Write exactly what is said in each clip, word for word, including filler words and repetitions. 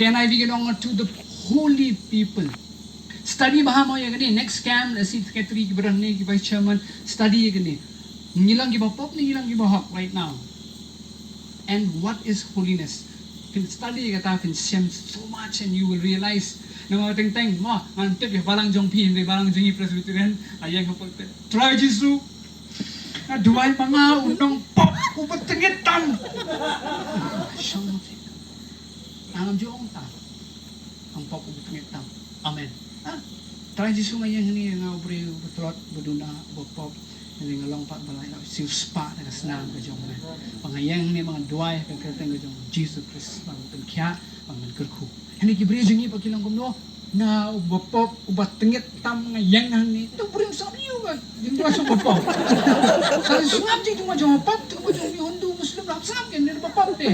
N I V ki ong to the holy people. Study bha mo ïa kane, next camp, lehse secretary kiba don hangne, ki vice chairman, study ïa kane. Ngi long kiba pop ne ngi long kiba hok right now? And what is holiness? Phin study ïa kata, phin shem so much and you will realize. Namar teng teng mo ngan tip ïa balang jong phi, hynrei balang jong ngi Presbyterian, a ïeng ha pulpit, Trai Jisu, nga duwai ma nga u nongpop uba tyngit tam. Shong mo phi. Ngam ju ong ta. Nongpop uba tyngit tam. Amen. Ha? Trai Jisu, nga ïeng hangne, nga u briew uba tlot, uba duna, uba pop. Hynrei nga long pat ba la ïoh siewspah da ka snam ka jong me. Ba nga ïeng hangne ba nga duwai ha ka kyrteng ka jong Jisu Khrist, ba ngan pynkhiah, ba ngan kyrkhu. Hynrei ki briew jong ngi pat ki long kumno? Nga uba pop, uba tyngit tam, nga ïeng hangne. To briew sngap ïa u ba jingduwai jong uba pop. Sa sngap jingduwai jong uba pop, to ba jong Hindu, Muslim, lah sngap, kane uba pop te.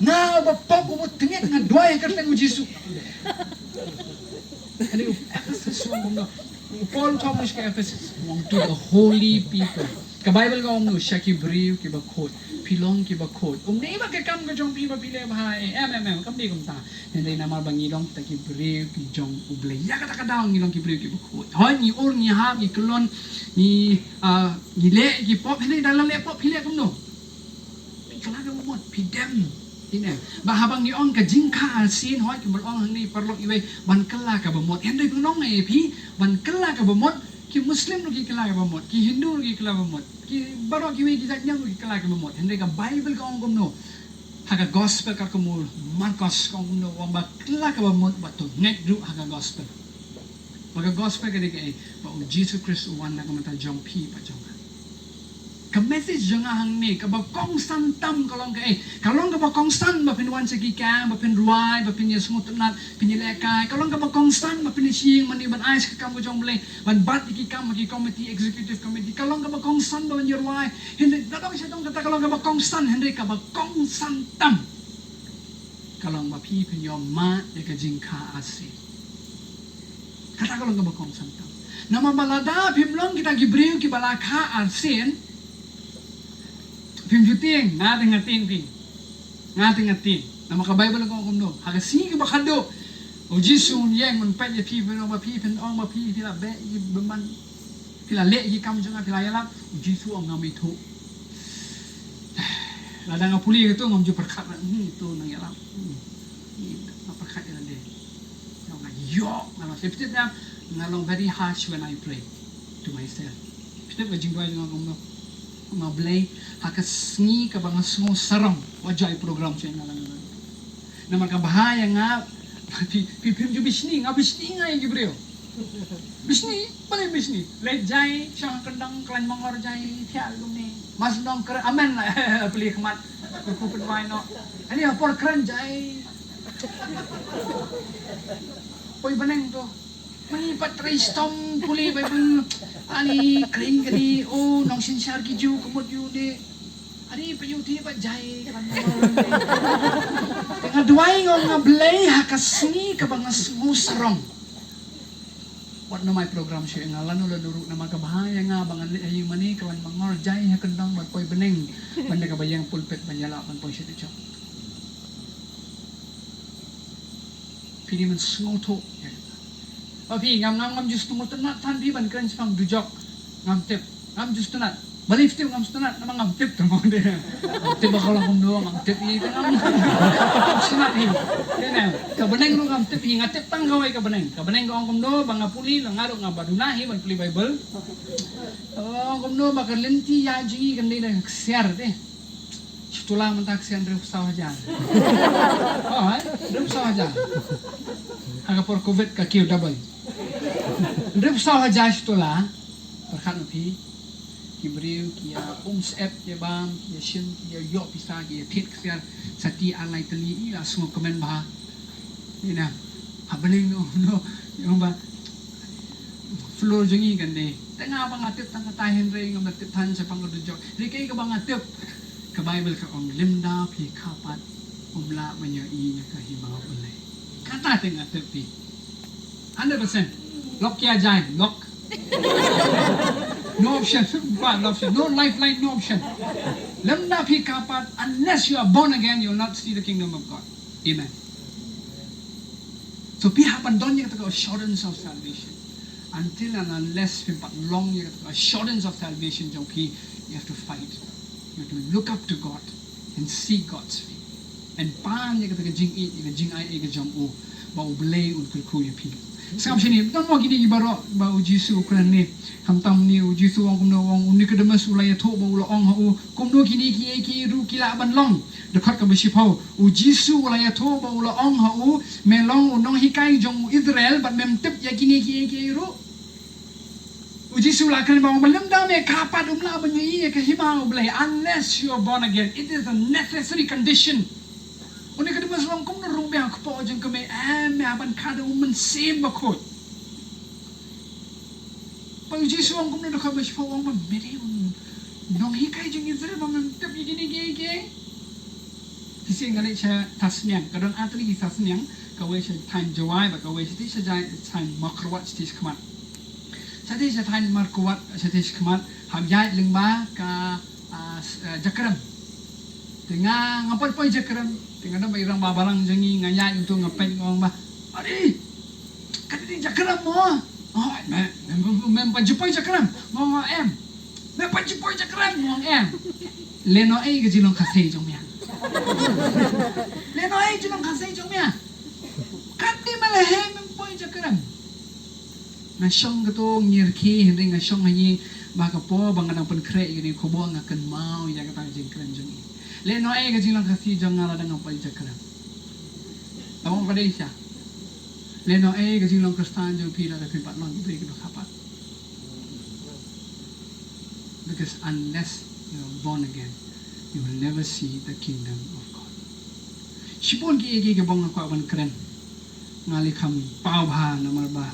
Nga uba pop, uba tyngit, nga duwai ha ka kyrteng u Jisu. Hynrei u Ephesus u ong kumno? U Paul u thoh sha ka Ephesus, u ong to the holy people. Ka Bible ka ong kumno sha ki briew kiba khuid? Phi long kiba khuid. Um dei ba ka kam ka jong phi ba phi leh bha, eh, em, em, em, kam dei kumta. Hynrei namar ba ngi long kita ki briew ki jong U Blei, ïa kata ka daw ngi long ki briew kiba khuid. Hooid, ngi ur, ngi hap, ngi kyllon, ngi, ah, ngi leh ki pop, hynrei da la leh pop phi leh kumno? Phi kylla kaba mut, phi dem. Phi dem. Ba haba ngi ong ka jingkha arsien, hooid, kumba la ong hangne paralok iwei, ban kylla kaba mut. Hynrei phin ong ïa phi, ban kylla kaba mut, ki Muslim ruh ki kylla kaba mut, ki Hindu ruh ki kylla kaba mut, ki baroh kiwei ki jait niam ruh ki kylla kaba mut. Hynrei ka Bible ka ong kumno? Ha ka gospel katkum u Markos ka ong kumno? Ong ba kylla kaba mut, ba to ngeit ruh ha ka gospel. Ba ka gospel ka dei kaei? Ba u Jisu Khrist u wan na ka bynta jong phi bad jong nga. Ka message jong nga hangne, kaba kongsan tam ka long kaei? Ka long kaba kongsan ba phin wan sha ki camp, ba phin rwai, ba phin ïa sngewtynnat, phin ïa lehkai. Ka long kaba kongsan ba phin ïa shim mane ban ai sha ka kam ka jong U Blei, ban bat ïa ki kam ha ki committee, executive committee. Ka long kaba kongsan ba phin ïa rwai. Hynrei da dong sha dong kata ka long kaba kongsan, hynrei kaba kongsan tam ka long ba phi phin ïoh mad ïa ka jingkha arsien. Kata ka long kaba kongsan tam. Namar ba lada phim long kita ki briew kiba la kha arsien, phim ju tieng, nga te nga tieng phi. Nga te nga tieng. Namar ka Bible ka ong kumno? Ha ka sngi kaba khadduh, u Jisu un ïeng un peit ïa phi, phin ong ba phi, phin ong ba phi, phi la beh ïa ki bymman, phi la leh ïa ki kam jong nga, phi la ïalap. U Jisu u ong ngam ithuh. Lada nga pule kato ngam ju pyrkhat, hmm, ito nongïalap. Hmm. Nga pyrkhat ïa lade. Nga ïoh, nga long, phi tip, nga long very harsh when I pray to myself. Phi tip ka jingduwai jong nga kumno? Nga, Blei, ha ka sngi kaba nga sngew sarong, wat ju ai program sha nga. Namar ka bha ïa nga, phi, phi, phim ju bishni, nga bishni nga ïa ki briew. Bishni, balei bishni? Leit jai, shong ha kyndong, khlaiñ mangor jai, thiah kumne. Mas dong kren, amen la, plie khmat. Ku, ku pynwai noh. Ani ha por kren jai. Poi bneng to. Mani pat trei stom pule Baibl. Ani kren kane, oh, nongsynshar ki Jiw ka mut ïa une. Ani pa ïa uti pat jai, khlaiñ mangor. Te nga duwai nga ong, nga Blei, ha ka sngi kaba nga sngew sarong, wat nym ai program sha nga lano lano ruh, namar ka bha ïa nga ba ngan leit ha ïingmane, khlaiñ mangor jai ha kyndong bad poi bneng ban da kaba ïeng pulpit ban ïalap ban poi sha dujok. Phi dei ban sngewthuh. Ba phi, ngam, ngam, ngam ju sngewtynnat than phi ban kren shaphang dujok. Ngam tip. Ngam ju sngewtynnat. Balei phi tip ngam sngewtynnat? Namar ngam tip, tang mo de. Ngam tip ba ka long kumno, ngam tip ïa, ngam sngewtynnat hi. Te ne, ka bneng ruh ngam tip hi, nga tip tang kawei ka bneng. Ka bneng ka ong kumno, ba nga pule, la nga ruh nga ba duna hi ban pule Baibl. Ka ong kumno ba ka lynti ïa jong ngi kan dei da ka ksiar te. Shi tola mynta ksiar hynriewphew saw hajar. Oh, eh? Hynriewphew saw hajar. Ha ka por covid ka kiew double. Hynriewphew saw hajar shi tola. Pyrkhat ma phi. Ki briew ki ïa um syep, ki ïa bam, ki ïa shim, ki ïa ïoh pisa, ki ïa thied ksiar. Sati ar lai tylli, i la sngewkmen bha. Ina, ha bneng no, no, ïa ba floor jong ngi kan dei. Te nga ba nga tip tang kata, hynrei ngam da tip than shaphang ka dujok. Hynrei kaei kaba nga tip, ka Baibl ka ong lymda phi kha pat, ym lah ban ïohi ïa ka hima U Blei. Kata te nga tip phi. Hundred percent. Lok ïa jai, lok. No option, no option. No lifeline, no option. Lymda phi kha pat, unless you are born again, you will not see the kingdom of God. Amen. Phi hap ban don ïa kata ka assurance of salvation. Until and unless phim pat long ïa kata ka assurance of salvation jong phi, you have to fight. You have to look up to God and seek God's face. And pan ïa kata ka jingïeit, ïa ka jingaiei ka jong u, ba U Blei un kyrkhu ïa phi. Sngap shane, don mo kine ki baroh ba U Jisu u kren ne, khamtam ne, U Jisu u ong kumno, u ong, u Nikodemus u la ïathuh ba u la ong ha u, kumno kine kiei kiei ruh ki lah ban long. Dkhot kaba shiphew, U Jisu u la ïathuh ba u la ong ha u, me long u nonghikai jong u Israel bad mem tip ïa kine kiei kiei ruh. U Jisu u la kren ba ong ba lymda me kha pat um lah ban ïohi ïa ka hima U Blei, unless you are born again. It is a necessary condition. U Nikodemus u ong kumno ruh me ha kpoh jong ka mei, em, me hap ban kha da U Mynsiem Bakhuid. Ba U Jisu u ong kumno, dkhot ba shiphew u ong ba me dei u nonghikai jong Israel ba mem tip ïa kine kiei kiei. Shisien nga leit sha Thasniang, ka don artylli ki Thasniang, kawei sha thaiñ Jowai bad kawei shatei sha jai, thaiñ Mawkyrwat shatei shakhmat. Shatei sha thaiñ Mawkyrwat shatei shakhmat, hap ïaid lyngba ka, ah, s-, ah, jakrem. Te nga, nga poi poi jakrem, te nga don bad i rangbah balang jong ngi, nga ïaid kumto nga peit, nga ong ba, "Ari, kane dei jakrem mo?" "Oh, me, me, me, mem pat ju poi jakrem." Nga ong, "Em." "Me pat ju poi jakrem?" Nga ong, "Em." "Lehnohei ka jinglong Khasi jong me ïa? Lehnohei jinglong Khasi jong me ïa? Katne me la heh mem poi jakrem?" Nga shong kato ngi rkhie, hynrei nga shong ha ïing, ba ka por ba nga dang pynkhreh ïa kane ka khubor nga kynmaw ïa kata ka jingkren jong i. Lehnohei ka jinglong Khasi jong nga lada ngam poi jakrem. Tang ong ka dei sha. Lehnohei ka jinglong Khristan jong phi lada phim pat long kiba ïeit kiba kha pat. Because unless you are born again, you will never see the kingdom of God. Shibun kiei kiei kiba nga kwah ban kren, nga leh kham paw bha namar ba